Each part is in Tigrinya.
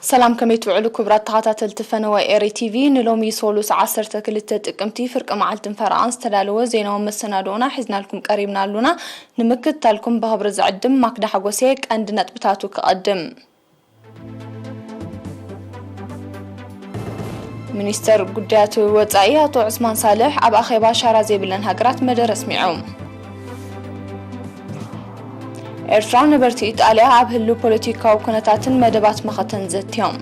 ሰላም፣ ከመይ ትውዕሉ ክቡራት ተኸታተልቲ ፈነወ ኤሪ ቲቪ? ንሎሚ ሶሉስ ዓሰርተ ክልተ ጥቅምቲ ፍርቂ መዓልትን ፈረቓን ዝተዳለወ ዜናዊ መሰናድኦና ሒዝናልኩም ቀሪብና ኣሉና። ንምክትታልኩም ብኽብሪ ዝዕድም ማክዳ ሓጎሴ። ቀንዲ ነጥብታቱ ክቐድም። ሚኒስተር ጉዳያት ወጻኢ ኣቶ ዑስማን ሳልሕ ኣብ ኣኼባ ሻራ ዘይብለን ሃገራት መደረ ኣስሚዑ። ኤርትራ ነበርቲ ኢጣልያ ኣብ ህሉው ፖለቲካዊ ኩነታትን መደባት መኸተን ዘትዮም።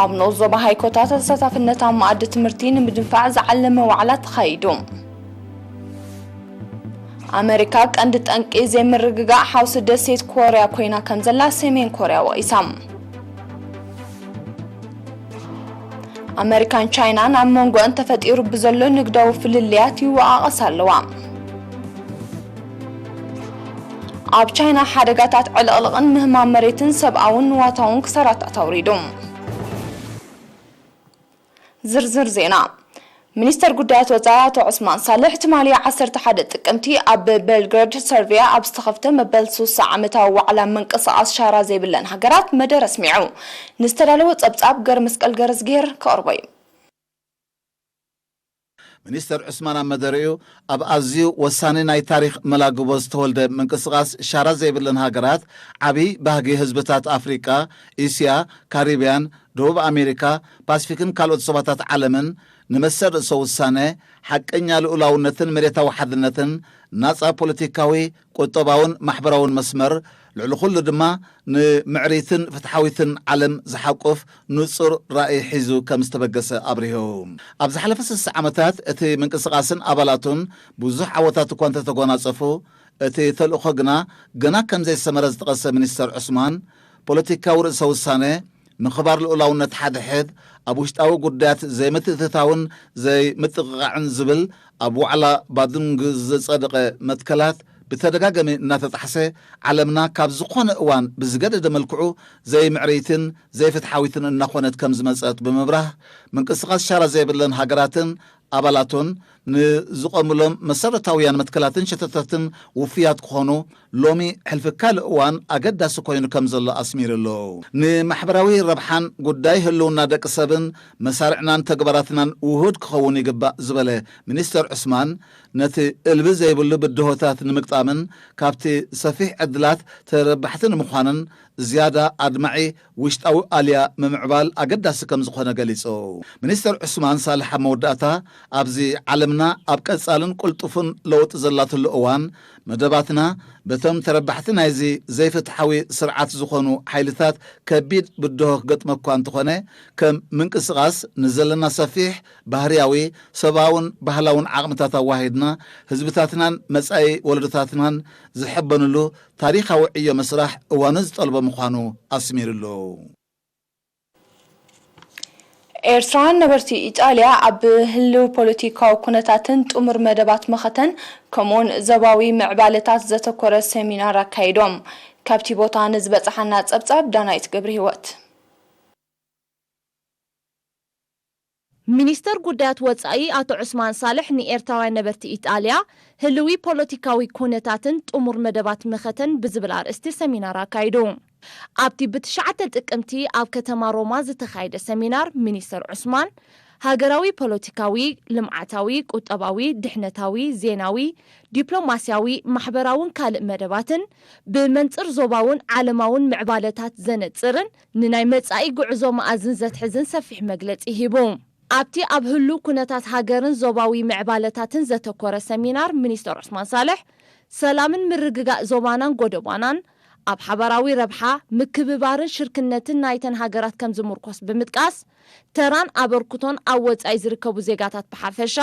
ኣብ ንኡስ ዞባ ሃይኮታት ተሳታፍነት ኣብ መኣዲ ትምህርቲ ንምድንፋዕ ዝዓለመ ዋዕላ ተኻይዱ። ኣመሪካ ቀንዲ ጠንቂ ዘይምርግጋእ ሓውሲ ደሴት ኮርያ ኮይና ከም ዘላ ሰሜን ኮርያ ወቒሳ። ኣመሪካን ቻይናን ኣብ መንጎአን ተፈጢሩ ብዘሎ ንግዳዊ ፍልልያት ይወቓቐሳ ኣለዋ። ኣብ ቻይና ሓደጋታት ዕልቕልቕን ምህማም መሬትን ሰብኣውን ንዋታውን ክሳራታት ኣውሪዱ። ዝርዝር ዜና። ሚኒስተር ጉዳያት ወጻኢ ኣቶ ዑስማን ሳልሕ ትማሊ ዓሰርተ ሓደ ጥቅምቲ ኣብ ቤልግሬድ ሰርቢያ ኣብ ዝተኸፍተ መበል ስሳ ዓመታዊ ዋዕላ ምንቅስቓስ ሻራ ዘይብለን ሃገራት መደረ ኣስሚዑ። ንዝተዳለወ ጸብጻብ ገር መስቀል ገረዝግሄር ከቕርቦ እዩ። ሚኒስተር ዑስማን ኣብ መደረኡ፣ ኣብ ኣዝዩ ወሳኒ ናይ ታሪኽ መላግቦ ዝተወልደ ምንቅስቓስ ሻራ ዘይብለን ሃገራት ዓቢ ባህጊ ህዝብታት ኣፍሪቃ፣ እስያ፣ ካሪብያን፣ ደቡብ ኣሜሪካ፣ ፓስፊክን ካልኦት ዞባታት ዓለምን ንመሰል ርእሰ ውሳነ፣ ሓቀኛ ልኡላውነትን መሬታዊ ሓድነትን፣ ናጻ ፖለቲካዊ፣ ቁጠባውን ማሕበራውን መስመር፣ ልዕሊ ኩሉ ድማ ንምዕሪትን ፍትሓዊትን ዓለም ዝሓቁፍ ንጹር ራእይ ሒዙ ከም ዝተበገሰ ኣብሪሁ። ኣብ ዝሓለፈ ስሳ ዓመታት እቲ ምንቅስቓስን ኣባላቱን ብዙሕ ዓወታት እኳ እንተተጎናጸፉ፣ እቲ ተልእኾ ግና ገና ከም ዘይሰመረ ዝጠቐሰ ሚኒስተር ዑስማን፣ ፖለቲካዊ ርእሰ ውሳነ፣ ምኽባር ልኡላውነት ሓደ ሕድ፣ ኣብ ውሽጣዊ ጉዳያት ዘይምትእትታውን ዘይምጥቕቓዕን ዝብል ኣብ ዋዕላ ባዱንግ ዝጸደቐ መትከላት ብተደጋጋሚ እናተጣሕሰ፣ ዓለምና ካብ ዝኾነ እዋን ብዝገደደ መልክዑ ዘይምዕርይትን ዘይፍትሓዊትን እናኾነት ከም ዝመጸት ብምብራህ፣ ምንቅስቓስ ሻራ ዘይብለን ሃገራትን ኣባላቱን ንዝቐምሎም መሰረታውያን መትከላትን ሸቶታትን ውፉያት ክኾኑ ሎሚ ሕልፊ ካልእ እዋን ኣገዳሲ ኮይኑ ከም ዘሎ ኣስሚሩ ኣሎ። ንማሕበራዊ ረብሓን ጉዳይ ህልውና ደቂ ሰብን መሳርዕናን ተግባራትናን ውሁድ ክኸውን ይግባእ ዝበለ ሚኒስተር ዑስማን፣ ነቲ እልቢ ዘይብሉ ብድሆታት ንምግጣምን ካብቲ ሰፊሕ ዕድላት ተረባሕቲ ንምዃንን ዝያዳ ኣድማዒ ውሽጣዊ ኣልያ ምምዕባል ኣገዳሲ ከም ዝኾነ ገሊጹ። ሚኒስተር ዑስማን ሳልሕ ኣብ መወዳእታ፣ ኣብዚ ዓለምና ኣብ ቀጻልን ቅልጡፍን ለውጢ ዘላትሉ እዋን፣ መደባትና በቶም ተረባሕቲ ናይዚ ዘይፍትሓዊ ስርዓት ዝኾኑ ሓይልታት ከቢድ ብድሆ ክገጥመ እኳ እንተኾነ፣ ከም ምንቅስቓስ ንዘለና ሰፊሕ ባህርያዊ፣ ሰብኣውን ባህላውን ዓቕምታት ኣዋሂድና፣ ህዝብታትናን መጻኢ ወለዶታትናን ዝሕበንሉ ታሪኻዊ ዕዮ ምስራሕ እዋኑ ዝጠልቦ ምዃኑ ኣስሚሩሉ። ኤርትራውያን ነበርቲ ኢጣልያ ኣብ ህልው ፖለቲካዊ ኩነታትን ጥሙር መደባት መኸተን ከምኡውን ዞባዊ ምዕባለታት ዘተኮረ ሰሚናር ኣካይዶም። ካብቲ ቦታ ንዝበጽሓና ጸብጻብ ዳናይት ገብረ ህይወት። ሚኒስተር ጉዳያት ወጻኢ ኣቶ ዑስማን ሳልሕ ንኤርትራውያን ነበርቲ ኢጣልያ ህልዊ ፖለቲካዊ ኩነታትን ጥሙር መደባት መኸተን ብዝብል ኣርእስቲ ሰሚናር ኣካይዱ። ኣብቲ ብትሽዓተ ጥቅምቲ ኣብ ከተማ ሮማ ዝተኻየደ ሰሚናር ሚኒስተር ዑስማን ሃገራዊ ፖለቲካዊ፣ ልምዓታዊ፣ ቁጠባዊ፣ ድሕነታዊ፣ ዜናዊ፣ ዲፕሎማስያዊ፣ ማሕበራውን ካልእ መደባትን ብመንጽር ዞባውን ዓለማውን ምዕባለታት ዘነጽርን ንናይ መጻኢ ጉዕዞ መኣዝን ዘትሕዝን ሰፊሕ መግለጺ ሂቡ። ኣብቲ ኣብ ህሉው ኩነታት ሃገርን ዞባዊ ምዕባለታትን ዘተኮረ ሰሚናር ሚኒስተር ዑስማን ሳልሕ ሰላምን ምርግጋእ ዞባናን ጎደባናን ኣብ ሓባራዊ ረብሓ፣ ምክብባርን ሽርክነትን ናይተን ሃገራት ከም ዝምርኮስ ብምጥቃስ፣ ተራን ኣበርክቶን ኣብ ወጻኢ ዝርከቡ ዜጋታት ብሓፈሻ፣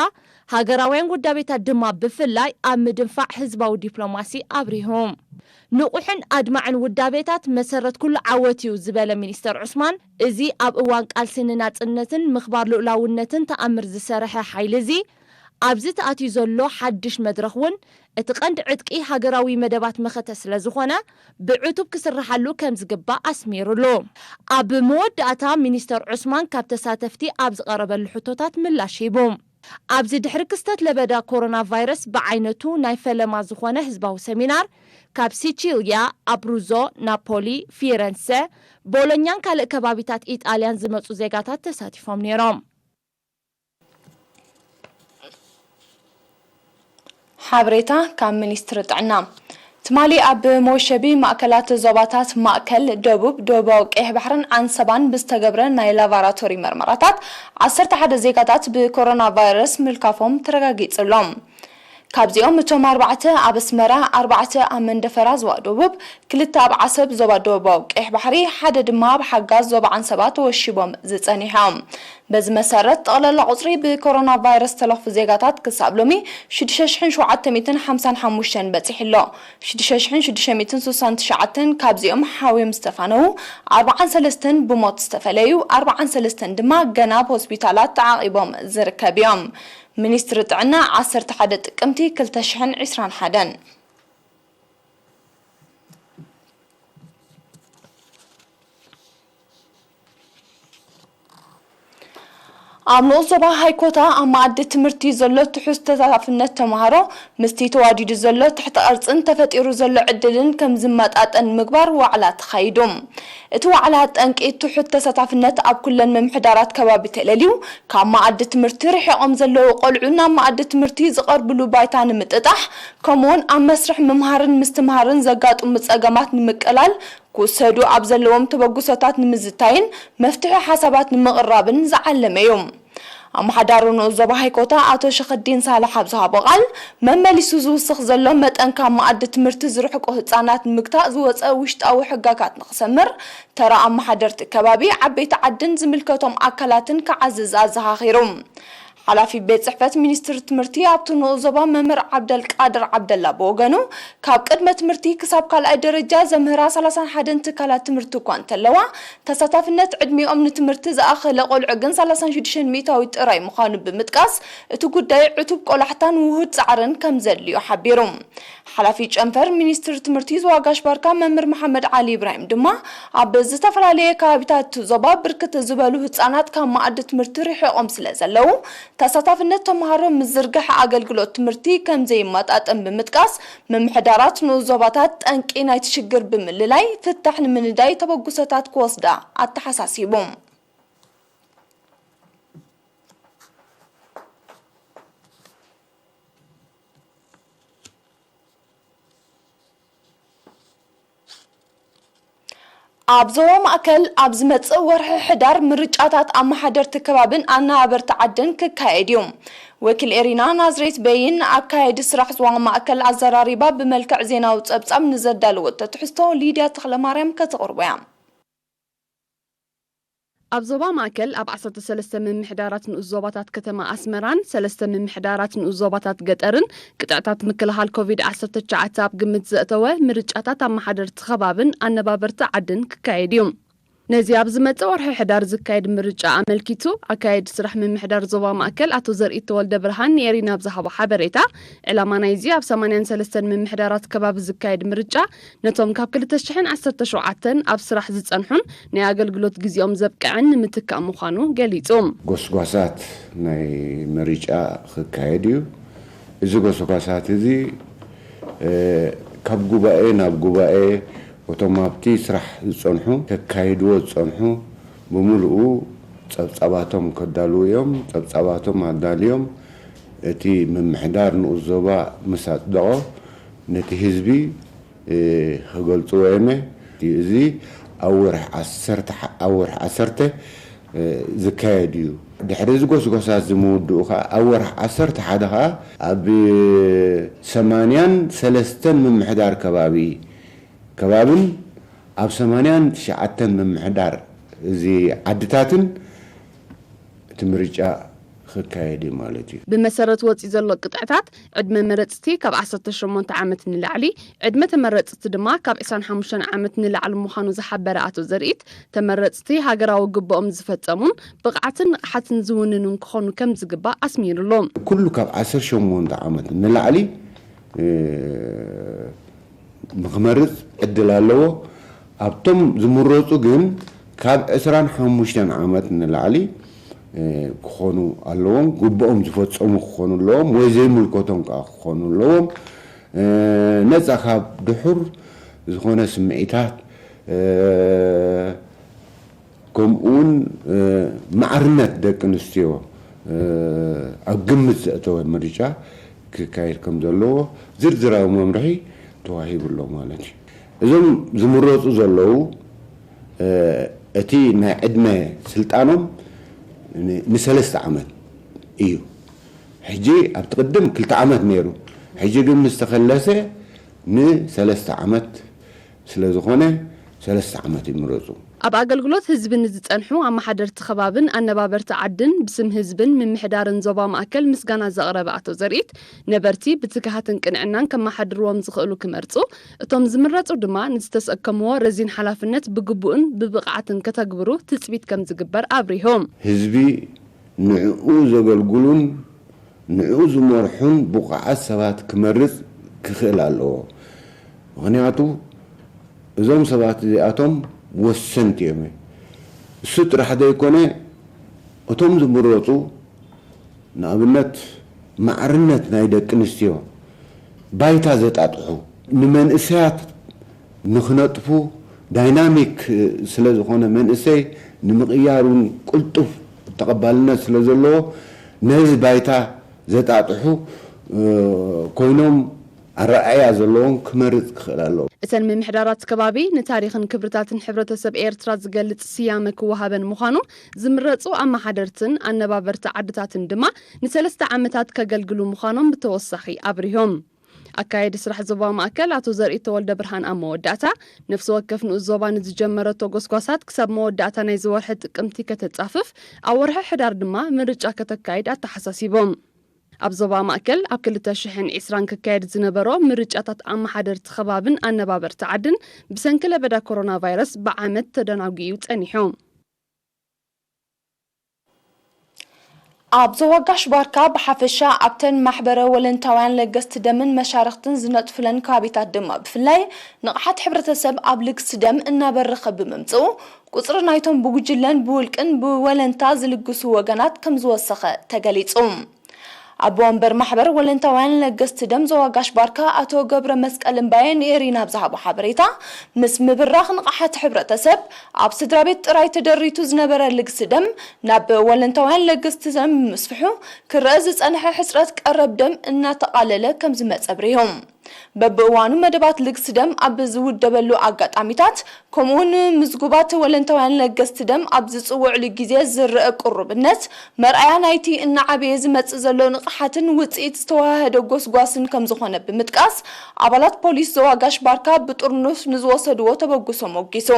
ሃገራውያን ውዳቤታት ድማ ብፍላይ ኣብ ምድንፋዕ ህዝባዊ ዲፕሎማሲ ኣብሪሁ። ንቑሕን ኣድማዕን ውዳቤታት መሰረት ኩሉ ዓወት እዩ ዝበለ ሚኒስተር ዑስማን፣ እዚ ኣብ እዋን ቃልሲ ንናጽነትን ምኽባር ልኡላውነትን ተኣምር ዝሰርሐ ሓይሊ እዚ ኣብዚ ተኣትዩ ዘሎ ሓድሽ መድረኽ እውን እቲ ቀንዲ ዕጥቂ ሃገራዊ መደባት መኸተ ስለ ዝኾነ ብዕቱብ ክስርሓሉ ከም ዝግባእ ኣስሚሩሉ። ኣብ መወዳእታ ሚኒስተር ዑስማን ካብ ተሳተፍቲ ኣብ ዝቐረበሉ ሕቶታት ምላሽ ሂቡ። ኣብዚ ድሕሪ ክስተት ለበዳ ኮሮና ቫይረስ ብዓይነቱ ናይ ፈለማ ዝኾነ ህዝባዊ ሰሚናር፣ ካብ ሲቺልያ፣ ኣብሩዞ፣ ናፖሊ፣ ፊረንሰ፣ ቦሎኛን ካልእ ከባቢታት ኢጣልያን ዝመጹ ዜጋታት ተሳቲፎም ነይሮም። ሓበሬታ ካብ ሚኒስትሪ ጥዕና። ትማሊ ኣብ መወሸቢ ማእከላት ዞባታት ማእከል፣ ደቡብ፣ ደቡባዊ ቀይሕ ባሕርን ዓንሰባን ብዝተገብረ ናይ ላቫራቶሪ መርመራታት፣ ዓሰርተ ሓደ ዜጋታት ብኮሮና ቫይረስ ምልካፎም ተረጋጊጹ ኣሎ። ካብዚኦም እቶም ኣርባዕተ ኣብ ኣስመራ፣ ኣርባዕተ ኣብ መንደፈራ ዞባ ደቡብ፣ ክልተ ኣብ ዓሰብ ዞባ ደቡባዊ ቀይሕ ባሕሪ፣ ሓደ ድማ ኣብ ሓጋዝ ዞባ ዓንሰባ ተወሺቦም ዝጸኒሖም። በዚ መሰረት፣ ጠቕላላ ቁጽሪ ብኮሮና ቫይረስ ዝተለኽፉ ዜጋታት ክሳብ ሎሚ ሽዱሽተ ሽሕን ሸውዓተ ሚእትን ሓምሳን ሓሙሽተን በጺሑ ኣሎ። ሽዱሽተ ሽሕን ሽዱሽተ ሚእትን ስሳን ትሽዓተን ካብዚኦም ሓውዮም ዝተፋነዉ፣ ኣርባዓን ሰለስተን ብሞት ዝተፈለዩ፣ ኣርባዓን ሰለስተን ድማ ገና ኣብ ሆስፒታላት ተዓቒቦም ዝርከብ እዮም። ሚኒስትሪ ጥዕና፣ ዓሰርተ ሓደ ጥቅምቲ ክልተ ሽሕን ዕስራን ሓደን። ኣብ ንኡስ ዞባ ሃይኮታ ኣብ መኣዲ ትምህርቲ ዘሎ ትሑት ተሳታፍነት ተምሃሮ ምስቲ ተዋዲዱ ዘሎ ትሕተ ቅርጽን ተፈጢሩ ዘሎ ዕድልን ከም ዝመጣጠን ምግባር ዋዕላ ተኻይዱ። እቲ ዋዕላ ጠንቂ ትሑት ተሳታፍነት ኣብ ኩለን ምምሕዳራት ከባቢ ተለልዩ፣ ካብ መኣዲ ትምህርቲ ርሒቖም ዘለዉ ቆልዑ ናብ መኣዲ ትምህርቲ ዝቐርብሉ ባይታ ንምጥጣሕ፣ ከምኡውን ኣብ መስርሕ ምምሃርን ምስትምሃርን ዘጋጥሙ ጸገማት ንምቅላል ክውሰዱ ኣብ ዘለዎም ተበግሶታት ንምዝታይን መፍትሒ ሓሳባት ንምቕራብን ዝዓለመ እዩ። ኣመሓዳሪ ንኡስ ዞባ ሃይኮታ ኣቶ ሸኸዲን ሳልሕ ኣብ ዝሃቦ ቃል፣ መመሊሱ ዝውስኽ ዘሎ መጠን ካብ መኣዲ ትምህርቲ ዝርሕቁ ህጻናት ንምግታእ ዝወጸ ውሽጣዊ ሕጋጋት ንኽሰምር፣ ተራ ኣመሓደርቲ ከባቢ፣ ዓበይቲ ዓድን ዝምልከቶም ኣካላትን ክዓዝዝ ኣዘኻኺሩ። ሓላፊ ቤት ጽሕፈት ሚኒስትሪ ትምህርቲ ኣብቲ ንኡስ ዞባ መምህር ዓብደል ቃድር ዓብደላ ብወገኑ፣ ካብ ቅድመ ትምህርቲ ክሳብ ካልኣይ ደረጃ ዘምህራ ሰላሳን ሓደን ትካላት ትምህርቲ እኳ እንተለዋ፣ ተሳታፍነት ዕድሚኦም ንትምህርቲ ዝኣኸለ ቆልዑ ግን ሰላሳን ሽዱሽተን ሚእታዊት ጥራይ ምዃኑ ብምጥቃስ፣ እቲ ጉዳይ ዕቱብ ቆላሕታን ውሁድ ጻዕርን ከም ዘድልዮ ሓቢሩ። ሓላፊ ጨንፈር ሚኒስትሪ ትምህርቲ ዞባ ጋሽ ባርካ መምህር መሓመድ ዓሊ ኢብራሂም ድማ፣ ኣብ ዝተፈላለየ ከባቢታት ዞባ ብርክት ዝበሉ ህጻናት ካብ መኣዲ ትምህርቲ ርሒቖም ስለ ዘለዉ፣ ተሳታፍነት ተምሃሮ ምስ ዝርግሐ ኣገልግሎት ትምህርቲ ከም ዘይመጣጠን ብምጥቃስ፣ ምምሕዳራት ንኡስ ዞባታት ጠንቂ ናይቲ ሽግር ብምልላይ ፍታሕ ንምንዳይ ተበግሶታት ክወስዳ ኣተሓሳሲቡ። ኣብ ዞባ ማእከል ኣብ ዝመጽእ ወርሒ ሕዳር ምርጫታት ኣመሓደርቲ ከባብን ኣነባበርቲ ዓድን ክካየድ እዩ። ወኪል ኤሪና ናዝሬት በይን፣ ኣካያዲ ስራሕ ዞባ ማእከል ኣዘራሪባ ብመልክዕ ዜናዊ ጸብጻብ ንዘዳለወቶ ትሕዝቶ ሊድያ ተኽለማርያም ከተቕርቦ እያ። ኣብ ዞባ ማእከል ኣብ ዓሰርተ ሰለስተ ምምሕዳራት ንኡስ ዞባታት ከተማ ኣስመራን ሰለስተ ምምሕዳራት ንኡስ ዞባታት ገጠርን ቅጥዕታት ምክልኻል ኮቪድ ዓሰርተ ትሽዓተ ኣብ ግምት ዘእተወ ምርጫታት ኣመሓደርቲ ከባብን ኣነባበርቲ ዓድን ክካየድ እዩ። ነዚ ኣብ ዝመጽእ ወርሒ ሕዳር ዝካየድ ምርጫ ኣመልኪቱ፣ ኣካየዲ ስራሕ ምምሕዳር ዞባ ማእከል ኣቶ ዘርኢት ተወልደ ብርሃን ንኤሪና ኣብ ዝሃቦ ሓበሬታ፣ ዕላማ ናይዚ ኣብ ሰማንያን ሰለስተን ምምሕዳራት ከባቢ ዝካየድ ምርጫ፣ ነቶም ካብ ክልተ ሽሕን ዓሰርተ ሸውዓተን ኣብ ስራሕ ዝጸንሑን ናይ ኣገልግሎት ግዜኦም ዘብቅዐን ንምትካእ ምዃኑ ገሊጹ። ጎስጓሳት ናይ ምርጫ ክካየድ እዩ። እዚ ጎስጓሳት እዚ፣ እ፣ ካብ ጉባኤ ናብ ጉባኤ፣ እቶም ኣብቲ ስራሕ ዝጸንሑ፣ ከካይድዎ ዝጸንሑ፣ ብምሉኡ ጸብጻባቶም ከዳልዉ እዮም። ጸብጻባቶም ኣዳልዮም፣ እቲ ምምሕዳር ንኡስ ዞባ ምስ ኣጽደቖ፣ ነቲ ህዝቢ፣ እ፣ ክገልጽዎ እየመ። እዚ ኣብ ወርሒ ዓሰርተ፣ ኣብ ወርሒ ዓሰርተ፣ እ፣ ዝካየድ እዩ። ድሕሪ እዚ ጎስጎሳት እዚ ምውድኡ ኸኣ፣ ኣብ ወርሒ ዓሰርተ ሓደ ኸኣ ኣብ ሰማንያን ሰለስተን ምምሕዳር ከባቢ፣ ከባብን ኣብ ሰማንያን ትሽዓተን ምምሕዳር እዚ ዓድታትን እቲ ምርጫ ክካየድ እዩ ማለት እዩ። ብመሰረት ወጺኡ ዘሎ ቅጥዕታት፣ ዕድመ መረጽቲ ካብ ዓሰርተ ሸሞንተ ዓመት ንላዕሊ፣ ዕድመ ተመረጽቲ ድማ ካብ ዕስራን ሓሙሽተን ዓመት ንላዕሊ ምዃኑ ዝሓበረ ኣቶ ዘርኢት፣ ተመረጽቲ ሃገራዊ ግብኦም ዝፈጸሙን ብቕዓትን ንቕሓትን ዝውንኑን ክኾኑ ከም ዝግባእ ኣስሚሩሉ። ኩሉ ካብ ዓሰርተ ሸሞንተ ዓመት ንላዕሊ፣ እ፣ ንኽመርጽ ዕድል ኣለዎ። ኣብቶም ዝምረጹ ግን ካብ ዕስራን ሓሙሽተን ዓመት ንላዕሊ፣ ክኾኑ ኣለዎም፣ ግቡኦም ዝፈጸሙ ክኾኑ ኣለዎም፣ ወይ ዘይምልከቶም ከዓ ክኾኑ ኣለዎም። ነፃ ካብ ድሑር ዝኾነ ስምዒታት፣ ከምኡውን ማዕርነት ደቂ ኣንስትዮ ኣብ ግምት ዘእተወ ምርጫ ክካየድ ከም ዘለዎ ዝርዝራዊ መምርሒ ተዋሂቡ ኣሎ ማለት እዩ። እዞም ዝምረፁ ዘለዉ እቲ ናይ ዕድመ ስልጣኖም ንሰለስተ ዓመት እዩ። ሕጂ ኣብቲ ቅድም ክልተ ዓመት ነይሩ። ሕጂ ግን ምስ ተኸለሰ ንሰለስተ ዓመት ስለ ዝኾነ ሰለስተ ዓመት ይምረፁ። ኣብ ኣገልግሎት ህዝቢ ንዝፀንሑ ኣመሓደርቲ ከባብን ኣነባበርቲ ዓድን ብስም ህዝብን ምምሕዳርን ዞባ ማእከል ምስጋና ዘቕረበ ኣቶ ዘርኢት፣ ነበርቲ ብትግሃትን ቅንዕናን ከመሓድርዎም ዝኽእሉ ክመርፁ፣ እቶም ዝምረፁ ድማ ንዝተሰከምዎ ረዚን ሓላፍነት ብግቡእን ብብቕዓትን ከተግብሩ ትፅቢት ከምዝግበር ኣብሪሆም። ህዝቢ ንዕኡ ዘገልግሉን ንዕኡ ዝመርሑን ብቑዓት ሰባት ክመርፅ ክኽእል ኣለዎ። ምኽንያቱ እዞም ሰባት እዚኣቶም ወሰንቲ እዮም። እሱ ጥራሕ ዘይኮነ እቶም ዝምረፁ ንኣብነት ማዕርነት ናይ ደቂ ኣንስትዮ ባይታ ዘጣጥሑ ንመንእሰያት ንኽነጥፉ ዳይናሚክ ስለ ዝኾነ መንእሰይ ንምቕያር እውን ቅልጡፍ ተቐባልነት ስለ ዘለዎ ነዚ ባይታ ዘጣጥሑ ኮይኖም ኣረኣእያ ዘለዎም ክመርፅ ክኽእል ኣለዎ። እተን ምምሕዳራት ከባቢ ንታሪኽን ክብርታትን ሕብረተሰብ ኤርትራ ዝገልፅ ስያመ ክወሃበን ምዃኑ ዝምረፁ ኣመሓደርትን ኣነባበርቲ ዓድታትን ድማ ንሰለስተ ዓመታት ከገልግሉ ምዃኖም ብተወሳኺ ኣብሪሆም። ኣካየዲ ስራሕ ዞባ ማእከል ኣቶ ዘርኢ ተወልደ ብርሃን ኣብ መወዳእታ፣ ነፍሲ ወከፍ ንኡስ ዞባ ንዝጀመረቶ ጎስጓሳት ክሳብ መወዳእታ ናይዚ ወርሒ ጥቅምቲ ከተጻፍፍ፣ ኣብ ወርሒ ሕዳር ድማ ምርጫ ከተካይድ ኣተሓሳሲቦም። ኣብ ዞባ ማእከል ኣብ ክልተ ሽሕን ዕስራን ክካየድ ዝነበሮ ምርጫታት ኣመሓደርቲ ከባብን ኣነባበርቲ ዓድን ብሰንኪ ለበዳ ኮሮና ቫይረስ ብዓመት ተደናጒዩ ጸኒሑ። ኣብ ዞባ ጋሽ ባርካ ብሓፈሻ ኣብተን ማሕበረ ወለንታውያን ለገስቲ ደምን መሻርኽትን ዝነጥፉለን ከባቢታት ድማ ብፍላይ ንቕሓት ሕብረተሰብ ኣብ ልግሲ ደም እናበረኸ ብምምፅኡ ቁፅሪ ናይቶም ብጉጅለን ብውልቅን ብወለንታ ዝልግሱ ወገናት ከምዝወሰኸ ተገሊፁ። ኣቦ ወንበር ማሕበር ወለንታውያን ለገስቲ ደም ዞባ ጋሽ ባርካ ኣቶ ገብረ መስቀል እምባየ ንኤሪና ኣብ ዝሃቦ ሓበሬታ፣ ምስ ምብራኽ ንቕሓት ሕብረተሰብ፣ ኣብ ስድራ ቤት ጥራይ ተደሪቱ ዝነበረ ልግሲ ደም ናብ ወለንታውያን ለገስቲ ደም ብምስፍሑ፣ ክረኣ ዝጸንሐ ሕጽረት ቀረብ ደም እናተቓለለ ከም ዝመጸ ኣብሪሆም። በብእዋኑ መደባት ልግሲ ደም ኣብ ዝውደበሉ ኣጋጣሚታት፣ ከምኡውን ምዝጉባት ወለንታውያን ለገስቲ ደም ኣብ ዝጽውዕሉ ግዜ ዝረኣ ቅሩብነት፣ መርኣያ ናይቲ እናዓበየ ዝመጽእ ዘሎ ንቕሓትን ውጽኢት ዝተወሃሃደ ጎስጓስን ከም ዝኾነ ብምጥቃስ፣ ኣባላት ፖሊስ ዞባ ጋሽ ባርካ ብጥርኑፍ ንዝወሰድዎ ተበግሶ ሞጊሱ።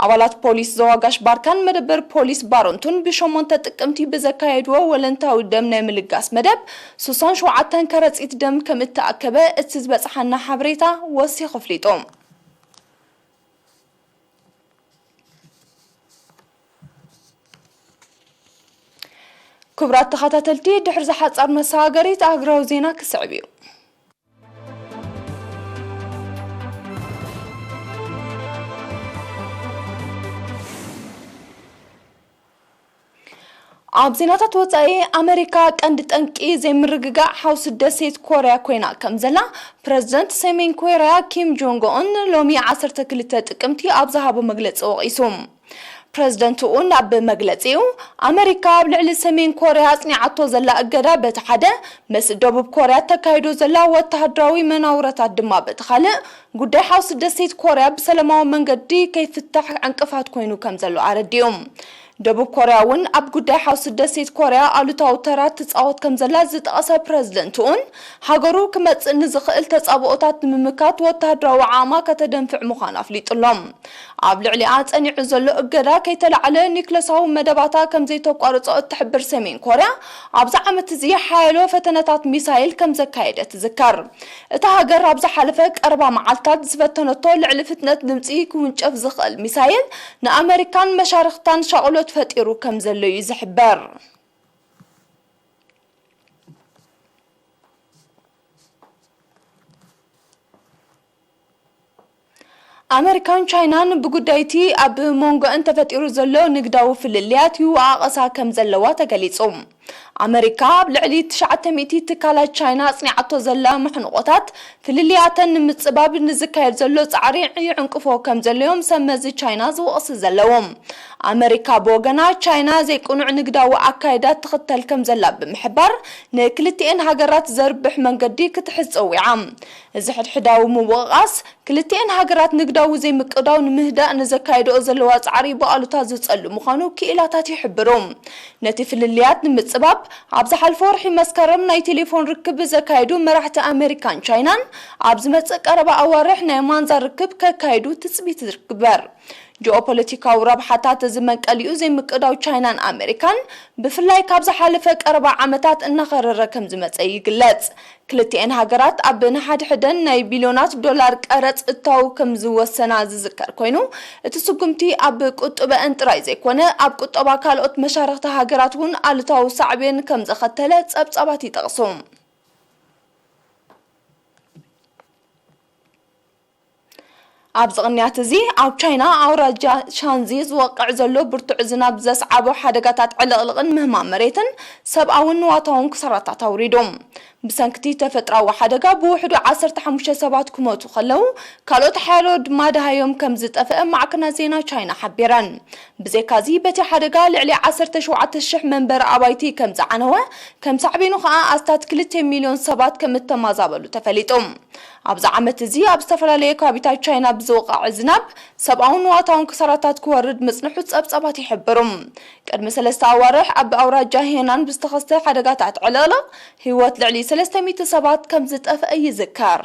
ኣባላት ፖሊስ ዞባ ጋሽ ባርካን መደበር ፖሊስ ባረንቱን ብሸሞንተ ጥቅምቲ ብዘካየድዎ ወለንታዊ ደም ናይ ምልጋስ መደብ፣ ሱሳን ሸውዓተን ከረጺት ደም ከም እተኣከበ እቲ ዝበጽሓና ሓበሬታ ወሲኹ ኣፍሊጡ። ክቡራት ተኸታተልቲ፣ ድሕሪ ዝሓጻር መሰጋገሪት ኣህጉራዊ ዜና ክስዕብ እዩ። ኣብ ዜናታት ወጻኢ፣ ኣመሪካ ቀንዲ ጠንቂ ዘይምርግጋእ ሓውሲ ደሴት ኮርያ ኮይና ከም ዘላ ፕረዚደንት ሰሜን ኮርያ ኪም ጆንግ ኡን ሎሚ ዓሰርተ ክልተ ጥቅምቲ ኣብ ዝሃቦ መግለጺ ወቒሱ። ፕረዚደንት ኡን ኣብ መግለጺኡ፣ ኣመሪካ ኣብ ልዕሊ ሰሜን ኮርያ ኣጽኒዓቶ ዘላ እገዳ በቲ ሓደ፣ ምስ ደቡብ ኮርያ ተካይዶ ዘላ ወተሃደራዊ መናውረታት ድማ በቲ ካልእ፣ ጉዳይ ሓውሲ ደሴት ኮርያ ብሰላማዊ መንገዲ ከይፍታሕ ዕንቅፋት ኮይኑ ከም ዘሎ ኣረዲኡ። ደቡብ ኮርያ እውን ኣብ ጉዳይ ሓውሲ ደሴት ኮርያ ኣሉታዊ ተራ ትጻወት ከም ዘላ ዝጠቐሰ ፕረዚደንት ኡን፣ ሃገሩ ክመጽእ ንዝኽእል ተጻብኦታት ንምምካት ወተሃደራዊ ዓቕማ ከተደንፍዕ ምዃና ኣፍሊጡ ኣሎ። ኣብ ልዕሊኣ ጸኒዑ ዘሎ እገዳ ከይተላዕለ ኒክለሳዊ መደባታ ከም ዘይተቋርጾ እትሕብር ሰሜን ኮርያ፣ ኣብዚ ዓመት እዚ ሓያሎ ፈተነታት ሚሳይል ከም ዘካየደት ትዝከር። እታ ሃገር ኣብ ዝሓለፈ ቀረባ መዓልታት ዝፈተነቶ ልዕሊ ፍጥነት ድምጺ ክውንጨፍ ዝኽእል ሚሳይል ንኣመሪካን መሻርኽታን ሻቕሎት ፈጢሩ ከም ዘሎ እዩ ዝሕበር። ኣመሪካን ቻይናን ብጉዳይቲ ኣብ መንጎአን ተፈጢሩ ዘሎ ንግዳዊ ፍልልያት ይወቓቐሳ ከም ዘለዋ ተገሊጹ። ኣመሪካ ኣብ ልዕሊ ትሽዓተ ሚእቲ ትካላት ቻይና ኣጽኒዓቶ ዘላ መሕንቖታት፣ ፍልልያተን ንምጽባብ ንዝካየድ ዘሎ ጻዕሪ ይዕንቅፎ ከም ዘለዮም ሰብ መዚ ቻይና ዝወቕሱ ዘለዉ። ኣመሪካ ብወገና፣ ቻይና ዘይቅኑዕ ንግዳዊ ኣካይዳ ትኽተል ከም ዘላ ብምሕባር፣ ንክልቲኤን ሃገራት ዘርብሕ መንገዲ ክትሕዝ ጸዊዓ። እዚ ሕድሕዳዊ ምውቕቓስ፣ ክልቲኤን ሃገራት ንግዳዊ ዘይምቅዳው ንምህዳእ ንዘካየድኦ ዘለዋ ጻዕሪ ብኣሉታ ዝጸሉ ምዃኑ ክኢላታት ይሕብሩ። ነቲ ፍልልያት ንምጽባብ፣ ኣብ ዝሓለፈ ወርሒ መስከረም ናይ ቴሌፎን ርክብ ዘካየዱ መራሕቲ ኣመሪካን ቻይናን፣ ኣብ ዝመጽእ ቀረባ ኣዋርሕ ናይ ማንዛ ርክብ ከካይዱ ትጽቢት ይግበር። ጂኦፖለቲካዊ ረብሓታት እዚ መንቀሊኡ ዘይምቅዳው ቻይናን ኣመሪካን፣ ብፍላይ ካብ ዝሓለፈ ቀረባ ዓመታት እናኸረረ ከም ዝመጸ ይግለጽ። ክልቲኤን ሃገራት ኣብ ንሓድሕደን ናይ ቢልዮናት ዶላር ቀረጽ እታው ከም ዝወሰና ዝዝከር ኮይኑ፣ እቲ ስጉምቲ ኣብ ቁጥበአን ጥራይ ዘይኮነ፣ ኣብ ቁጠባ ካልኦት መሻርኽቲ ሃገራት እውን ኣሉታዊ ሳዕቤን ከም ዘኸተለ ጸብጻባት ይጠቕሱ። ኣብዚ ቅንያት እዚ፣ ኣብ ቻይና ኣውራጃ ሻንዚ ዝወቅዕ ዘሎ ብርቱዕ ዝናብ ዘስዓቦ ሓደጋታት ዕልቕልቕን ምህማም መሬትን ሰብኣውን ንዋታውን ክሳራታት ኣውሪዱ። ብሰንክቲ ተፈጥራዊ ሓደጋ ብውሕዱ ዓሰርተ ሓሙሽተ ሰባት ክሞቱ ከለዉ፣ ካልኦት ሓያሎ ድማ ደሃዮም ከም ዝጠፍአ ማዕከናት ዜና ቻይና ሓቢረን። ብዘይካዚ፣ በቲ ሓደጋ ልዕሊ ዓሰርተ ሸውዓተ ሽሕ መንበሪ ኣባይቲ ከም ዝዓነወ፣ ከም ሳዕቤኑ ከኣ ኣስታት ክልተ ሚልዮን ሰባት ከም እተማዛበሉ ተፈሊጡ። ኣብዚ ዓመት እዚ ኣብ ዝተፈላለዩ ከባቢታት ቻይና ብዝወቕዐ ዝናብ ሰብኣውን ንዋታውን ክሳራታት ክወርድ ምጽንሑ ጸብጻባት ይሕብሩ። ቅድሚ ሰለስተ ኣዋርሕ ኣብ ኣውራጃ ሄናን ብዝተኸስተ ሓደጋታት ዕልቕልቕ ህይወት ልዕሊ ሰለስተ ሚእቲ ሰባት ከም ዝጠፍአ ይዝከር።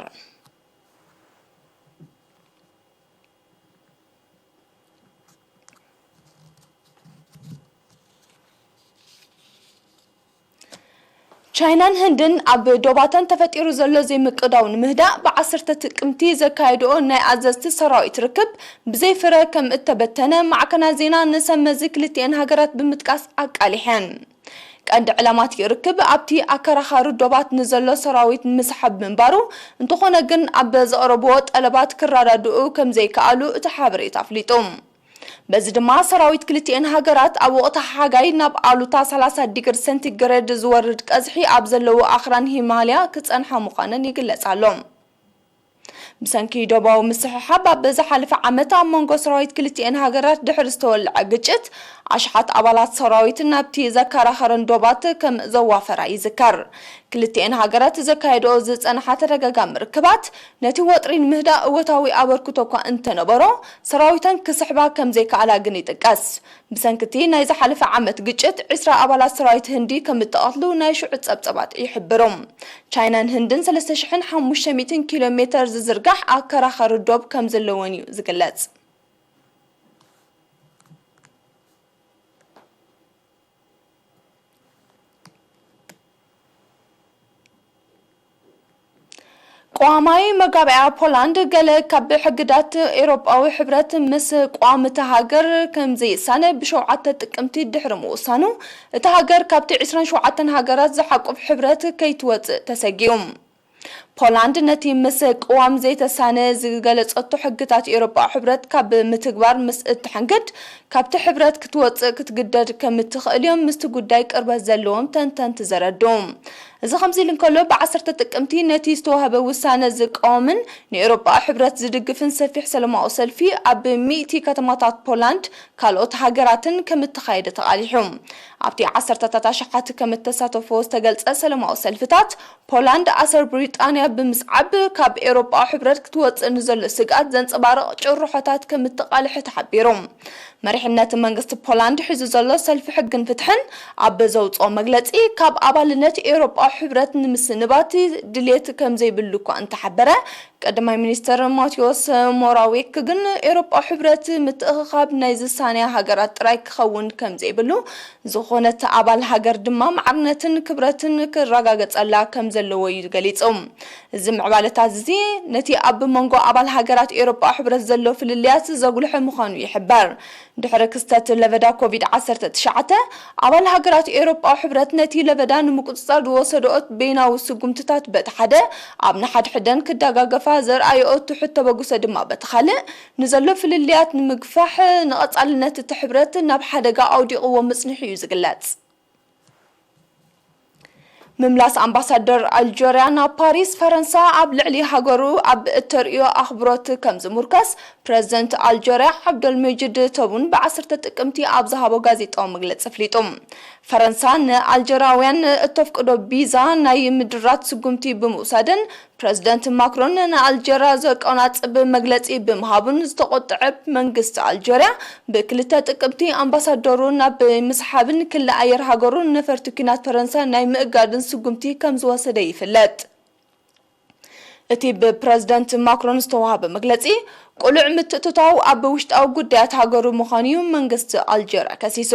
ቻይናን ህንድን ኣብ ዶባተን ተፈጢሩ ዘሎ ዘይምቅዳው ንምህዳእ ብዓሰርተ ጥቅምቲ ዘካየድኦ ናይ ኣዘዝቲ ሰራዊት ርክብ ብዘይ ፍረ ከም እተበተነ ማዕከናት ዜና ንሰብ መዚ ክልቲኤን ሃገራት ብምጥቃስ ኣቃሊሐን። ቀንዲ ዕላማ እቲ ርክብ ኣብቲ ኣከራኻሪ ዶባት ንዘሎ ሰራዊት ንምስሓብ ምንባሩ፣ እንተኾነ ግን ኣብ ዘቕረብዎ ጠለባት ክረዳድኡ ከም ዘይከኣሉ እቲ ሓበሬታ ኣፍሊጡ። በዚ ድማ ሰራዊት ክልቲኤን ሃገራት ኣብ ወቕቲ ሓጋይ ናብ ኣሉታ ሰላሳ ዲግሪ ሰንቲግሬድ ዝወርድ ቀዝሒ ኣብ ዘለዎ ኣኽራን ሂማልያ ክጸንሓ ምዃነን ይግለጽ ኣሎ። ብሰንኪ ዶባዊ ምስሕሓብ ኣብ ዝሓለፈ ዓመት ኣብ መንጎ ሰራዊት ክልቲኤን ሃገራት ድሕሪ ዝተወልዐ ግጭት ኣሽሓት ኣባላት ሰራዊት ናብቲ ዘከራኸረን ዶባት ከም ዘዋፈራ ይዝከር። ክልቲኤን ሃገራት ዘካየድኦ ዝጸንሓ ተደጋጋሚ ርክባት ነቲ ወጥሪ ንምህዳእ እወታዊ ኣበርክቶ እኳ እንተነበሮ፣ ሰራዊተን ክስሕባ ከም ዘይከኣላ ግን ይጥቀስ። ብሰንኪ እቲ ናይ ዝሓለፈ ዓመት ግጭት፣ ዕስራ ኣባላት ሰራዊት ህንዲ ከም እተቐትሉ ናይ ሽዑ ጸብጸባት ይሕብሩ። ቻይናን ህንድን ሰለስተ ሽሕን ሓሙሽተ ሚእትን ኪሎ ሜተር ዝዝርጋሕ ኣከራኻሪ ዶብ ከም ዘለወን እዩ ዝግለጽ። ቅዋማይ መጋባእያ ፖላንድ ገለ ካብ ሕግታት ኤውሮጳዊ ሕብረት ምስ ቅዋም እታ ሃገር ከም ዘይሳነ ብሸውዓተ ጥቅምቲ ድሕሪ ምውሳኑ፣ እታ ሃገር ካብቲ ዕስራን ሸውዓተን ሃገራት ዝሓቁፍ ሕብረት ከይትወጽእ ተሰጊኡ። ፖላንድ ነቲ ምስ ቅዋም ዘይተሳነ ዝገለጸቶ ሕግታት ኤውሮጳዊ ሕብረት ካብ ምትግባር ምስ እትሕንግድ፣ ካብቲ ሕብረት ክትወጽእ ክትግደድ ከም እትኽእል እዮም ምስቲ ጉዳይ ቅርበት ዘለዎም ተንተንቲ ዘረድኡ። እዚ ከምዚ ኢሉ እንከሎ፣ ብዓሰርተ ጥቅምቲ ነቲ ዝተዋህበ ውሳነ ዝቃወምን ንኤውሮጳዊ ሕብረት ዝድግፍን ሰፊሕ ሰላማዊ ሰልፊ ኣብ ሚእቲ ከተማታት ፖላንድ ካልኦት ሃገራትን ከም እተኻየደ ተቓሊሑ። ኣብቲ ዓሰርተታት ኣሽሓት ከም እተሳተፎ ዝተገልጸ ሰላማዊ ሰልፍታት፣ ፖላንድ ኣሰር ብሪጣንያ ብምስዓብ ካብ ኤውሮጳዊ ሕብረት ክትወጽእ ንዘሎ ስግኣት ዘንጸባርቕ ጭርሖታት ከም እተቓልሐ ተሓቢሩ። መሪሕነት መንግስቲ ፖላንድ ሒዙ ዘሎ ሰልፊ ሕግን ፍትሕን ኣብ ዘውጽኦ መግለጺ፣ ካብ ኣባልነት ኤውሮጳዊ ሕብረት ንምስንባት ድልየት ከም ዘይብሉ እኳ እንተሓበረ፣ ቀዳማይ ሚኒስተር ማቴዎስ ሞራዌክ ግን ኤውሮጳዊ ሕብረት ምትእኽኻብ ናይ ዝሳነያ ሃገራት ጥራይ ክኸውን ከም ዘይብሉ፣ ዝኾነት ኣባል ሃገር ድማ ማዕርነትን ክብረትን ክረጋገጸላ ከም ዘለዎ እዩ ገሊጹ። እዚ ምዕባለታት እዚ ነቲ ኣብ መንጎ ኣባል ሃገራት ኤውሮጳዊ ሕብረት ዘሎ ፍልልያት ዘጉልሐ ምዃኑ ይሕበር። ድሕሪ ክስተት ለበዳ ኮቪድ ዓሰርተ ትሽዓተ፣ ኣባል ሃገራት ኤውሮጳዊ ሕብረት ነቲ ለበዳ ንምቁጽጻር ዝወሰድኦ በይናዊ ስጉምትታት በቲ ሓደ፣ ኣብ ንሓድሕደን ክደጋገፋ ዘርኣየኦ ትሑት ተበግሶ ድማ በቲ ካልእ ንዘሎ ፍልልያት ንምግፋሕ ንቐጻልነት እቲ ሕብረት ናብ ሓደጋ ኣውዲቕዎ ምጽንሑ እዩ ዝግለጽ። ምምላስ ኣምባሳደር ኣልጀርያ ናብ ፓሪስ ፈረንሳ ኣብ ልዕሊ ሃገሩ ኣብ እተርእዮ ኣኽብሮት ከም ዝሙርከስ ፕረዚደንት ኣልጀርያ ዓብደልመጂድ ተቡን ብ ዓሰርተ ጥቅምቲ ኣብ ዝሃቦ ጋዜጣዊ መግለጺ ኣፍሊጡ። ፈረንሳ ንኣልጀርያውያን እተፍቅዶ ቪዛ ናይ ምድራት ስጉምቲ ብምውሳደን ፕረዚደንት ማክሮን ንኣልጀርያ ዘቆናጽብ መግለጺ ብመሃቡን ዝተቖጥዐ መንግስቲ ኣልጀርያ ብክልተ ጥቅምቲ ኣምባሳደሩ ናብ ምስሓብን ክሊ ኣየር ሃገሩ ነፈርቲ ኲናት ፈረንሳ ናይ ምእጋድን ስጉምቲ ከም ዝወሰደ ይፍለጥ። እቲ ብፕረዚደንት ማክሮን ዝተዋህበ መግለጺ ቅሉዕ ምትእትታው ኣብ ውሽጣዊ ጉዳያት ሃገሩ ምዃኑ እዩ መንግስቲ ኣልጀርያ ከሲሱ።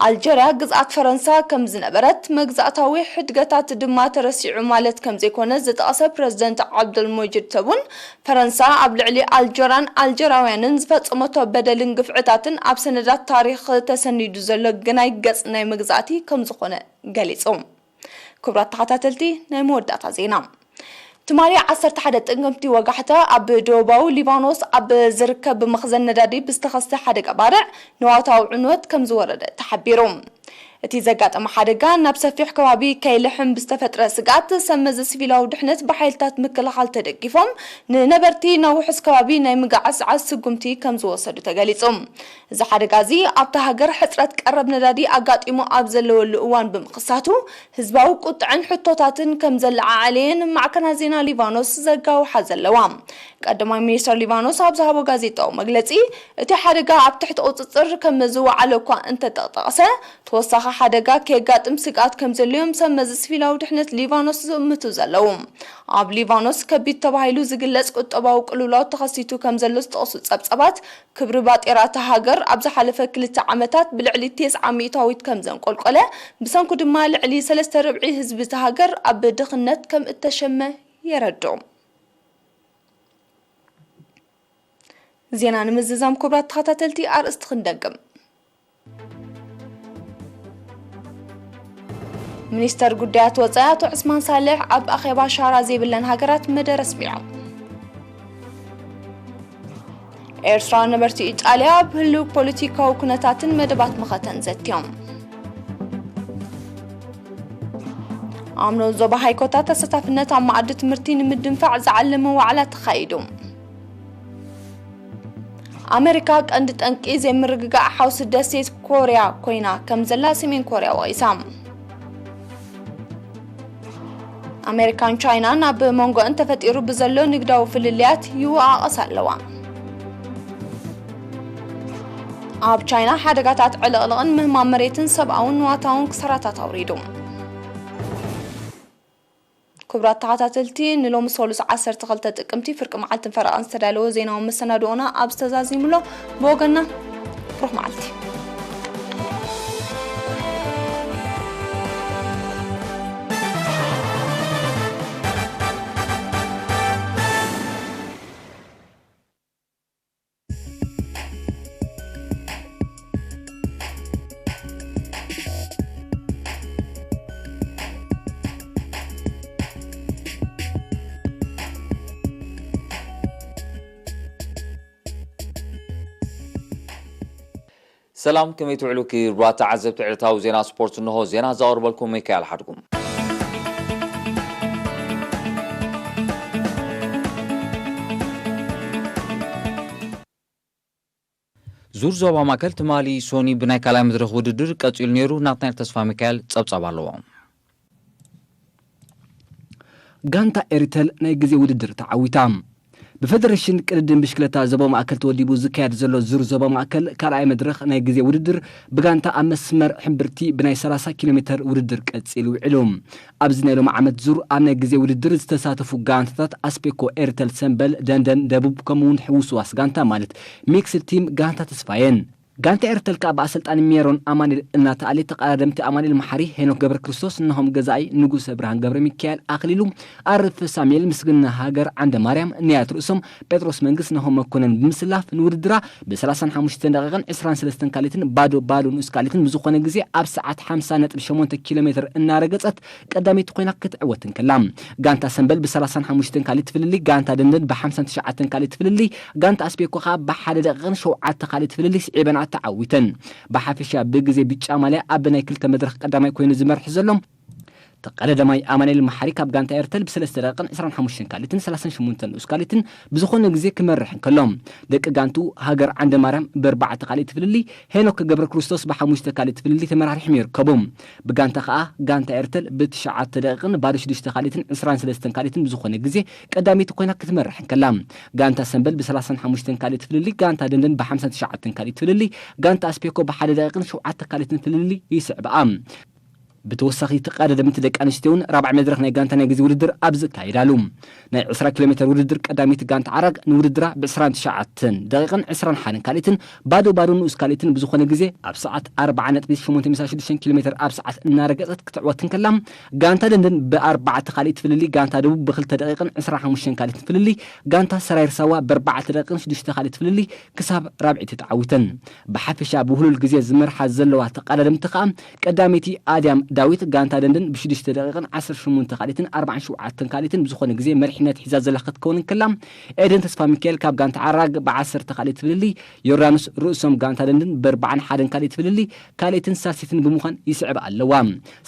ኣልጀርያ ግዝኣት ፈረንሳ ከም ዝነበረት፣ መግዛእታዊ ሕድገታት ድማ ተረሲዑ ማለት ከም ዘይኮነ ዝጠቐሰ ፕረዚደንት ዓብደልሞጂድ ተቡን፣ ፈረንሳ ኣብ ልዕሊ ኣልጀርያን ኣልጀርያውያንን ዝፈጸመቶ በደልን ግፍዕታትን ኣብ ሰነዳት ታሪኽ ተሰኒዱ ዘሎ ግናይ ገጽ ናይ መግዛእቲ ከም ዝኾነ ገሊጹ። ክቡራት ተኸታተልቲ፣ ናይ መወዳእታ ዜና። ትማሊ ዓሰርተ ሓደ ጥቅምቲ ወጋሕታ ኣብ ደቡባዊ ሊባኖስ ኣብ ዝርከብ መኽዘን ነዳዲ ብዝተኸስተ ሓደጋ ባርዕ ንዋታዊ ዕንወት ከም ዝወረደ ተሓቢሩ። እቲ ዘጋጠመ ሓደጋ ናብ ሰፊሕ ከባቢ ከይልሕም ብዝተፈጥረ ስግኣት፣ ሰመዚ ሲቪላዊ ድሕነት ብሓይልታት ምክልኻል ተደጊፎም ንነበርቲ ናብ ውሑስ ከባቢ ናይ ምጉዕዓዝ ስጉምቲ ከም ዝወሰዱ ተገሊጹ። እዚ ሓደጋ እዚ ኣብታ ሃገር ሕጽረት ቀረብ ነዳዲ ኣጋጢሙ ኣብ ዘለወሉ እዋን ብምኽሳቱ፣ ህዝባዊ ቁጥዐን ሕቶታትን ከም ዘለዓዓለየን ማዕከናት ዜና ሊባኖስ ዘጋውሓ ዘለዋ። ቀዳማይ ሚኒስተር ሊባኖስ ኣብ ዝሃቦ ጋዜጣዊ መግለጺ፣ እቲ ሓደጋ ኣብ ትሕቲ ቁጽጽር ከም ዝወዓለ እኳ እንተጠቕጠቐሰ፣ ተወሳኺ ሓደጋ ከየጋጥም ስግኣት ከም ዘሎዮም ሰብ መዚ ሲቪላዊ ድሕነት ሊባኖስ ዝእምቱ ዘለዉ። ኣብ ሊባኖስ ከቢድ ተባሂሉ ዝግለጽ ቁጠባዊ ቅልውላው ተኸሲቱ ከም ዘሎ ዝጠቕሱ ጸብጻባት፣ ክብሪ ባጤራ እታ ሃገር ኣብ ዝሓለፈ ክልተ ዓመታት ብልዕሊ ተስዓ ሚእታዊት ከም ዘንቆልቆለ፣ ብሰንኩ ድማ ልዕሊ ሰለስተ ርብዒ ህዝቢ እታ ሃገር ኣብ ድኽነት ከም እተሸመ የረድኡ። ዜና ንምዝዛም ክቡራት ተኸታተልቲ ኣርእስቲ ክንደግም። ሚኒስተር ጉዳያት ወጻኢ ኣቶ ዑስማን ሳልሕ ኣብ ኣኼባ ሻራ ዘይብለን ሃገራት መደረ ኣስሚዖም። ኤርትራውያን ነበርቲ ኢጣልያ ኣብ ህልው ፖለቲካዊ ኩነታትን መደባት መኸተን ዘትዮም። ኣብ ንኡስ ዞባ ሃይኮታት ተሳታፍነት ኣብ መኣዲ ትምህርቲ ንምድንፋዕ ዝዓለመ ዋዕላ ተኻይዱ። ኣመሪካ ቀንዲ ጠንቂ ዘይምርግጋእ ሓውሲ ደሴት ኮርያ ኮይና ከም ዘላ ሰሜን ኮርያ ወቒሳ። ኣመሪካን ቻይናን ኣብ መንጎኣን ተፈጢሩ ብዘሎ ንግዳዊ ፍልልያት ይወቓቐሳ ኣለዋ። ኣብ ቻይና ሓደጋታት ዕልቕልቕን ምህማም መሬትን ሰብኣውን ንዋታውን ክሳራታት ኣውሪዱ። ክቡራት ተኸታተልቲ፣ ንሎሚ ሰሉስ ዓሰርተ ክልተ ጥቅምቲ ፍርቂ መዓልትን ፈረቓን ዝተዳለወ ዜናዊ መሰናድኦና ኣብዚ ተዛዚሙ ኣሎ። ብወገንና ብሩኽ መዓልቲ። ሰላም፣ ከመይ ትውዕሉ ክቡራት ተዓዘብቲ ዕለታዊ ዜና ስፖርት? እንሆ ዜና ዘቕርበልኩም ሚካኤል ሓድጉም። ዙር ዞባ ማእከል ትማሊ ሶኒ ብናይ ካልኣይ መድረኽ ውድድር ቀጺሉ ነይሩ። ናትናኤል ተስፋ ሚካኤል ጸብጻብ ኣለዎ። ጋንታ ኤሪተል ናይ ግዜ ውድድር ተዓዊታ። ብፈደረሽን ቅድድም ብሽክለታ ዞባ ማእከል ተወዲቡ ዝካየድ ዘሎ ዙር ዞባ ማእከል ካልኣይ መድረኽ ናይ ግዜ ውድድር ብጋንታ ኣብ መስመር ሕምብርቲ ብናይ ሰላሳ ኪሎ ሜተር ውድድር ቀጺሉ ውዒሉ። ኣብዚ ናይ ሎሚ ዓመት ዙር ኣብ ናይ ግዜ ውድድር ዝተሳተፉ ጋንታታት ኣስፔኮ፣ ኤርተል፣ ሰምበል፣ ደንደን፣ ደቡብ ከምኡውን ሕውስዋስ ጋንታ ማለት ሚክስድ ቲም ጋንታ ተስፋየን። ጋንታ ኤርተል ከኣ ብኣሰልጣኒ ሜሮን ኣማኑኤል እናተኣልየት፣ ተቐዳደምቲ ኣማኑኤል መሓሪ፣ ሄኖክ ገብረ ክርስቶስ፣ ናሆም ገዛኢ፣ ንጉሰ ብርሃን ገብረ ሚካኤል፣ ኣኽሊሉ ኣረፈ፣ ሳሙኤል ምስግና፣ ሃገር ዓንደ ማርያም፣ ንያት ርእሶም፣ ጴጥሮስ መንግስ፣ ናሆም መኮነን ብምስላፍ ንውድድራ ብ35 ደቂቕን 23 ካልኢትን ባዶ ባዶ ንኡስ ካልኢትን ብዝኾነ ግዜ ኣብ ሰዓት 50.8 ኪሎ ሜትር እናረገጸት ቀዳመይቲ ኮይና ክትዕወት እንከላ፣ ጋንታ ሰምበል ብ35 ካልኢት ፍልልይ፣ ጋንታ ደንደን ብ59 ካልኢት ፍልልይ፣ ጋንታ ኣስቤኮ ከኣ ብሓደ ደቂቕን ሸውዓተ ካልኢት ፍልልይ ስዒበን ተዓዊተን። ብሓፈሻ ብግዜ ብጫ ማልያ ኣብ ናይ ክልተ መድረኽ ቀዳማይ ኮይኑ ዝመርሕ ዘሎ ተቐዳዳማይ ኣማኑኤል መሓሪ ካብ ጋንታ ኤርተል ብ3 ደቂቕን 25 ካልኢትን 38 ንኡስ ካልኢትን ብዝኾነ ግዜ ክመርሕ እንከሎ፣ ደቂ ጋንቱ ሃገር ዓንደ ማርያም ብኣርባዕተ ካልኢት ፍልልይ፣ ሄኖክ ገብረ ክርስቶስ ብሓሙሽተ ካልኢት ፍልልይ ተመራሪሖም ይርከቡ። ብጋንታ ከኣ ጋንታ ኤርተል ብትሽዓተ ደቂቕን ባዶ ሽዱሽተ ካልኢትን 23 ካልኢትን ብዝኾነ ግዜ ቀዳመይቲ ኮይና ክትመርሕ እንከላ፣ ጋንታ ሰምበል ብ35 ካልኢት ፍልልይ፣ ጋንታ ደንደን ብ59 ካልኢት ፍልልይ፣ ጋንታ ኣስፔኮ ብሓደ ደቂቕን ሸውዓተ ካልኢትን ፍልልይ ይስዕብኣ። ብተወሳኺ ተቐዳደምቲ ደቂ ኣንስትዮ እውን ራብዓይ መድረኽ ናይ ጋንታ ናይ ግዜ ውድድር ኣብ ዝካየዳሉ ናይ 20 ኪሎ ሜትር ውድድር ቀዳሚት ጋንታ ዓራግ ንውድድራ ብ29 ደቂቕን 21 ካልኢትን ባዶ ባዶ ንኡስ ካልኢትን ብዝኾነ ግዜ ኣብ ሰዓት ኣርባዓ ነጥቢ ሸሞንተ ሚእቲ ሽዱሽተ ኪሎ ሜትር ኣብ ሰዓት እናረገጸት ክትዕወት እንከላ፣ ጋንታ ደንደን ብኣርባዕተ ካልኢት ፍልልይ፣ ጋንታ ደቡብ ብክልተ ደቂቕን 25 ካልኢትን ፍልልይ፣ ጋንታ ሰራይር ሳዋ ብኣርባዕተ ደቂቕን ሽዱሽተ ካልኢት ፍልልይ ክሳብ ራብዒቲ ተዓዊተን። ብሓፈሻ ብውህሉል ግዜ ዝመርሓ ዘለዋ ተቐዳደምቲ ከኣ ቀዳመይቲ ኣድያም ዳዊት ጋንታ ደንደን ብሽዱሽተ ደቂቕን ዓሰርተ ሸሞንተ ካልኢትን ኣርባዓን ሸውዓተን ካልኢትን ብዝኾነ ግዜ መሪሕነት ሒዛ ዘላ ክትከውን እንከላ፣ ኤደን ተስፋ ሚካኤል ካብ ጋንታ ዓራግ ብ10 ካልኢት ፍልልይ፣ ዮርዳኖስ ርእሶም ጋንታ ደንደን ብ41 ካልኢት ፍልልይ ካልኢትን ሳልሲትን ብምዃን ይስዕባ ኣለዋ።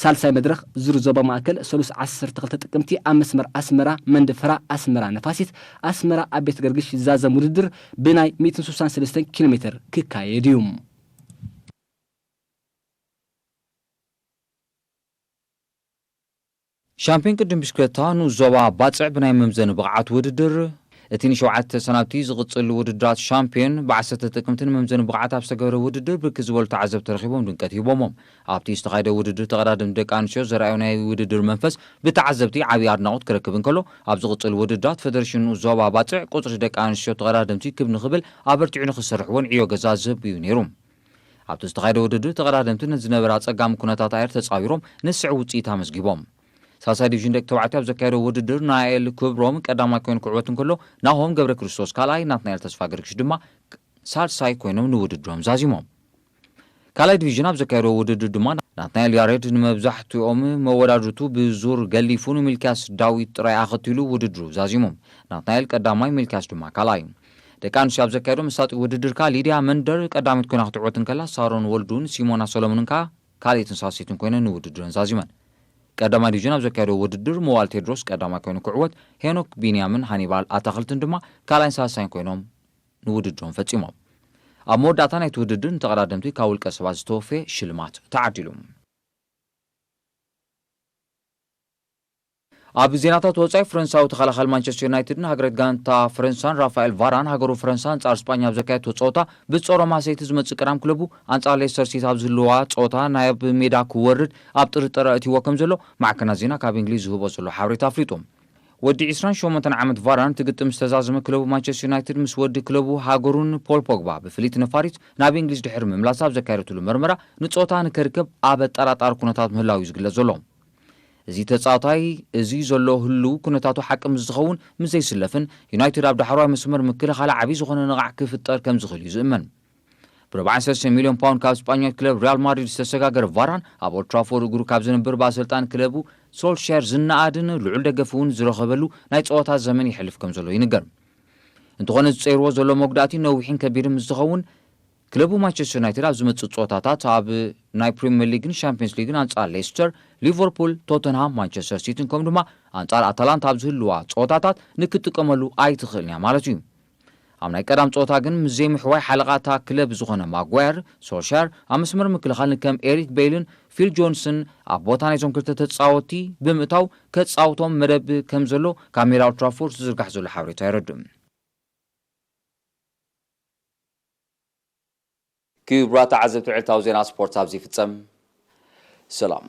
ሳልሳይ መድረኽ ዙር ዞባ ማእከል ሰሉስ ዓሰርተ ክልተ ጥቅምቲ ኣብ መስመር ኣስመራ መንደፈራ ኣስመራ ነፋሲት ኣስመራ ኣብ ቤት ገርግሽ ዝዛዘም ውድድር ብናይ ሚእትን ስሳን ሰለስተን ኪሎ ሜትር ክካየድ እዩ። ሻምፒዮን ቅድም ብሽክለታ ንኡስ ዞባ ባጽዕ ብናይ መምዘኒ ብቕዓት ውድድር፣ እቲ ንሸውዓተ ሰናብቲ ዝቕጽል ውድድራት ሻምፒዮን ብዓሰርተ ጥቅምቲ ንመምዘኒ ብቕዓት ኣብ ዝተገብረ ውድድር ብርክት ዝበሉ ተዓዘብቲ ረኺቦም ድምቀት ሂቦሞ። ኣብቲ ዝተኻየደ ውድድር ተቐዳደምቲ ደቂ ኣንስትዮ ዘርኣዮ ናይ ውድድር መንፈስ ብተዓዘብቲ ዓብዪ ኣድናቖት ክረክብ እንከሎ፣ ኣብ ዝቕጽል ውድድራት ፈደረሽን ንኡስ ዞባ ባጽዕ ቁጽሪ ደቂ ኣንስትዮ ተቐዳደምቲ ክብ ንኽብል ኣበርቲዑ ንኽሰርሕዎን ዕዮ ገዛ ዝህብ እዩ ነይሩ። ኣብቲ ዝተኻየደ ውድድር ተቐዳደምቲ ነቲ ዝነበረ ኣጸጋሚ ኩነታት ኣየር ተጻዊሮም ንስዕ ውጽኢት ኣመዝጊቦም። ሳልሳይ ዲቪዥን ደቂ ተባዕትዮ ኣብ ዘካየዶ ውድድር ናኤል ክብሮም ቀዳማይ ኮይኑ ክዕወት እንከሎ፣ ናሆም ገብረ ክርስቶስ ካልኣይ፣ ናትናኤል ተስፋ ገርግሽ ድማ ሳልሳይ ኮይኖም ንውድድሮም ዛዚሞም። ካልኣይ ዲቪዥን ኣብ ዘካየዶ ውድድር ድማ ናትናኤል ያሬድ ንመብዛሕትኦም መወዳድርቱ ብዙር ገሊፉ ንሚልክያስ ዳዊት ጥራይ ኣኸቲሉ ውድድሩ ዛዚሞም። ናትናኤል ቀዳማይ፣ ሚልክያስ ድማ ካልኣይ። ደቂ ኣንስትዮ ኣብ ዘካየዶ መሳጢ ውድድር ከኣ ሊድያ መንደር ቀዳሚት ኮይና ክትዕወት እንከላ፣ ሳሮን ወልዱን ሲሞና ሰሎሞንን ከኣ ካልኣይትን ሳልሰይትን ኮይነን ንውድድረን ዛዚመን። ቀዳማይ ዲቪዥን ኣብ ዘካየዶ ውድድር መዋል ቴድሮስ ቀዳማይ ኮይኑ ክዕወት፣ ሄኖክ ቢንያምን ሃኒባል ኣታኽልትን ድማ ካልኣይን ሳልሳይን ኮይኖም ንውድድሮም ፈጺሞም። ኣብ መወዳእታ ናይቲ ውድድር ንተቐዳደምቲ ካብ ውልቀ ሰባት ዝተወፈየ ሽልማት ተዓዲሉ። ኣብ ዜናታት ወጻኢ፣ ፈረንሳዊ ተኸላኻሊ ማንቸስተር ዩናይትድን ሃገራዊት ጋንታ ፈረንሳን ራፋኤል ቫራን ሃገሩ ፈረንሳ ኣንጻር ስጳኛ ኣብ ዘካየድቶ ጸወታ ብጾሮ ማሰይቲ ዝመጽእ ቀዳም ክለቡ ኣንጻር ሌስተር ሲቲ ኣብ ዝህልዋ ጸወታ ናይ ኣብ ሜዳ ክወርድ ኣብ ጥርጠራ እትይዎ ከም ዘሎ ማዕከናት ዜና ካብ እንግሊዝ ዝህቦ ዘሎ ሓበሬታ ኣፍሊጡ። ወዲ ዕስራን ሸሞንተን ዓመት ቫራን እቲ ግጥም ዝተዛዘመ ክለቡ ማንቸስተር ዩናይትድ ምስ ወዲ ክለቡ ሃገሩን ፖል ፖግባ ብፍልይቲ ነፋሪት ናብ እንግሊዝ ድሕሪ ምምላስ ኣብ ዘካየደትሉ መርመራ ንጾታ ንከርከብ ኣብ ኣጠራጣሪ ኩነታት ምህላው እዩ ዝግለጽ ዘሎ። እዚ ተጻዋታይ እዚ ዘሎ ህሉው ኩነታቱ ሓቂ ምስ ዝኸውን ምስ ዘይስለፍን ዩናይትድ ኣብ ዳሕረዋይ መስመር ምክልኻል ዓቢ ዝኾነ ንቓዕ ክፍጠር ከም ዝኽእል እዩ ዝእመን። ብ43 ሚልዮን ፓውንድ ካብ ስጳኛዊት ክለብ ሪያል ማድሪድ ዝተሰጋገረ ቫራን ኣብ ኦልትራፎርድ እግሩ ካብ ዝንብር ብኣሰልጣን ክለቡ ሶልሻየር ዝነኣድን ልዑል ደገፍ እውን ዝረኸበሉ ናይ ጸወታ ዘመን ይሕልፍ ከም ዘሎ ይንገር። እንተኾነ ዝጸይርዎ ዘሎ መጉዳእቲ ነዊሕን ከቢድን ምስ ዝኸውን ክለቡ ማንቸስተር ዩናይትድ ኣብ ዝመጽእ ጸወታታት ኣብ ናይ ፕሪምየር ሊግን ሻምፒዮንስ ሊግን ኣንጻር ሌስተር፣ ሊቨርፑል፣ ቶተንሃም፣ ማንቸስተር ሲቲን ከምኡ ድማ ኣንጻር ኣታላንታ ኣብ ዝህልዋ ጸወታታት ንክትጥቀመሉ ኣይትኽእልን እያ ማለት እዩ። ኣብ ናይ ቀዳም ጸወታ ግን ምስ ዘይምሕዋይ ሓለቓ እታ ክለብ ዝኾነ ማጓየር ሶልሻየር ኣብ መስመር ምክልኻል ንከም ኤሪክ ቤይልን ፊል ጆንስን ኣብ ቦታ ናይዞም ክልተ ተጻወትቲ ብምእታው ከጻውቶም መደብ ከም ዘሎ ካብ ሜዳ ኦልትራፎርድ ዝዝርጋሕ ዘሎ ሓበሬታ የረድእ። ክቡራት ተዓዘብቲ ዕለታዊ ዜና ስፖርት ኣብዚ ይፍጸም። ሰላም።